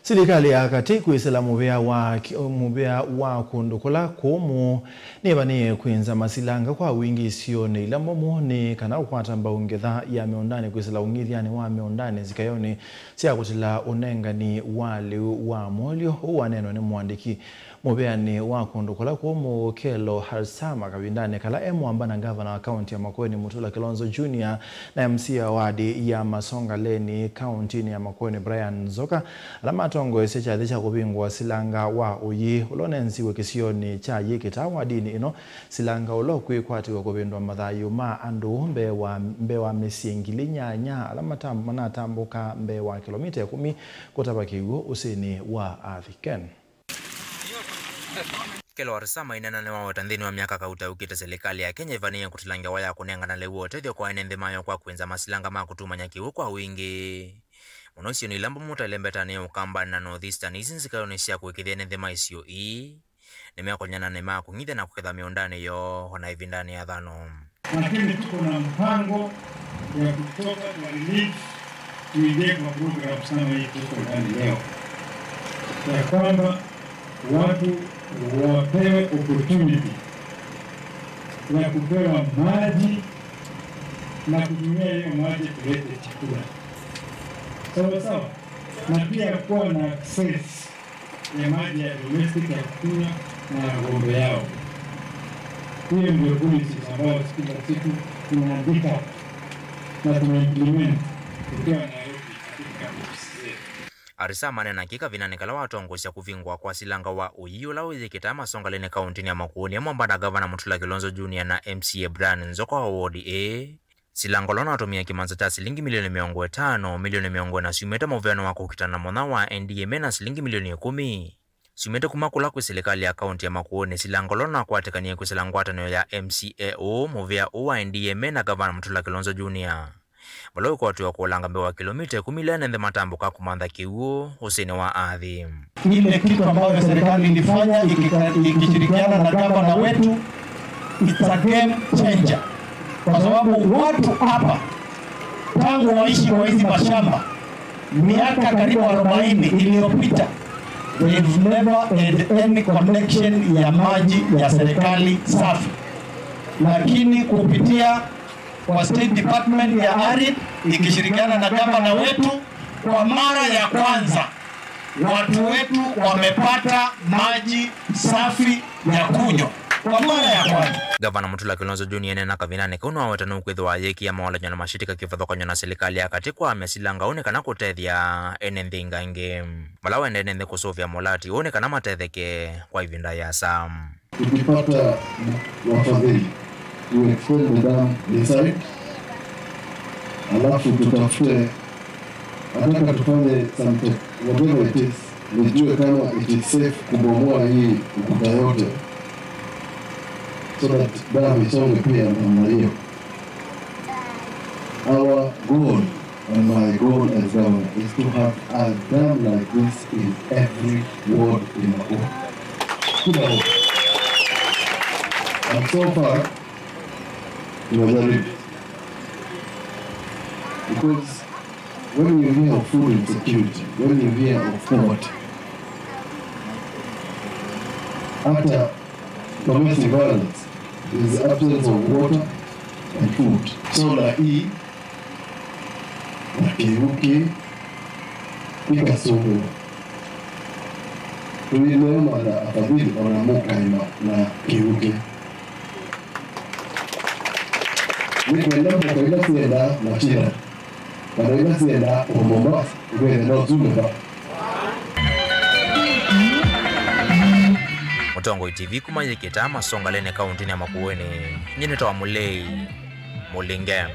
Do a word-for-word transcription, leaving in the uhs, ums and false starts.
Silikalĩ ya katĩ kwĩsĩla mũvĩa wa, mũvĩa wa kũndũ kũla kũmũ nĩvanĩe kwĩnza masilanga kwa wingĩ isionĩ ila mbomũ nĩ kana ũkwata mbau ngetha ya mĩũndanĩ kwĩsĩla ũng'ithyanĩ wa mĩũndanĩ nzikaĩonĩ sya kũtila ũnengani wa lĩu wa mũelyo. Ũu waneenwa nĩ mũandĩki mũvĩanĩ wa kũndũ kũla kũmũ Kelo Harsama kavindanĩ kala e mwamba na ngavana wa kaunti ya Makueni Mutula Kilonzo Junior na M C A wa wadi ya Masongaleni kauntinĩ ya Makueni Brian Nzoka, ala matongoesye kyathĩ kya kũvingũa silanga wa ũyĩ ũla ũnenziwe kĩsionĩ kya Yĩkĩta wadinĩ ĩno, silanga ũla ũkwĩkwatĩw'a kũvĩndũa mathayũ ma andũ mbee wa, mbee wa mĩsyĩ ngili nyanya ala mata-, manatambũka mbee wa kĩlomita ĩkũmi kũtava kĩw'ũ ũsĩnĩ wa Athi. Ken. Kelo Harsama ainena nĩwaweta nthĩnĩ wa myaka kauta yũkĩte, silikalĩ ya Kenya ĩvanĩĩe kũtila ngewa ya kũnengana lĩu wa ũtethyo kwa ene nthĩ mayo kwa kwĩnza masilanga ma kũtumany'a kĩw'ũ kwa wingĩ mũno isionĩ ila mbomũ ta ĩlembetanĩ ya Ukambani na North Eastern. Isi nzikaĩonĩ sya kũĩkĩĩthya ene nthĩ ma isio ii nĩmekũnyana nĩ ma kũng'ithya na kũketha mĩũndanĩ yoo o na ĩvindanĩ ya thano. Lakini tuko na mpango ya kutoka kwa relief tuingie kwa programs kama hii tuko ndani leo, ya kwamba watu wapewe opportunity ya kupewa maji na kutumia hiyo maji kuleta chakula. Sawa sawa? Na pia kuwa na access ya maji ya domestic ya kukunywa na ya ng'ombe yao. Hiyo ndio policies ambayo kila siku tunaandika na tunaimplement tukiwa Nairobi katika ofisi zetu. Harsama anena kĩ kavindanĩ kala watongoesya kũvingũa kwa silanga wa ũyĩ ũla wĩyĩkĩtaa Masongaleni kauntinĩ ya Makueni e mwamba na ngavana Mutula Kilonzo Junior na M C A Brian Nzoka wa wodi ĩĩ. Silanga ũla ũnatũmĩe kĩmanza kya silingi milioni mĩongo ĩtano, milioni mĩongo ĩna syumĩte mũvĩanĩ wa kũkitana na mũnya wa N D M A na silingi milioni ĩkũmi syumĩte kuma kũla kwĩ silikalĩ ya kaunti ya Makueni. Silanga ũla ũnakwatĩkanie kwĩsĩla ngwatanĩo ya M C A ũũ, mũvĩa ũũ wa N D M A na ngavana Mutula Kilonzo Junior, vala ũkwatĩwa kũlanga mbee wa kĩlomita ĩkũmi ila ene nthĩ matambũka kũmantha kĩw'ũ ũsĩnĩ wa Athi. Ile kitu ambayo serikali ilifanya ikika-, ikishirikiana na gavana wetu, it's a game changer, kwa sababu watu hapa tangu waishi kwa hizi mashamba miaka karibu arobaini iliyopita, they've never had any connection ya maji ya serikali safi, lakini kupitia kwa State Department ya ARID ikishirikiana na gavana wetu, kwa mara ya kwanza watu wetu wamepata maji safi ya kunywa kwa mara ya kwanza. Gavana Mutula Kilonzo Junior eneena kavindanĩ kau nĩwaweta nũkwĩthĩwa ayĩkĩa mawalany'o na mashitĩka kĩvathũkany'o na silikalĩ ya katĩ kwa amya silanga ũũ nĩ kana kũtethya ene nthĩ ingangĩ vala wendee ene nthĩ kũsũvĩa mũlati ũũ nĩ kana matetheke kwa ĩvinda yĩasa. Tukipata wafadhili, we extend the dam inside, alafu tutafute, nataka tufanye some tech, whatever it is, nijue kama it is safe kubomoa hii ukuta yote, so that dam isonge pia namna hiyo. Our goal and my goal as governor is to have a dam like this in every ward in Makueni. Kila ward. And so far, tumejaribu. Because when you hear of food insecurity, when you hear of poverty, hata domestic violence is absence of water and food. Solar hii na kĩw'ũ kĩĩ ikasũngũa. Tũineemana afadhili ona mũkaima na kĩw'ũ kĩĩ. Nĩ kwenda mboka ila syendaa matira kana ila syendaa ũmũma, nĩkwenda no tume va. Mũtongoi T V kuma Yĩkĩta, Masongaleni, kaũntĩnĩ ya Makueni, nyie nĩtawa Mũlei Mũlinge.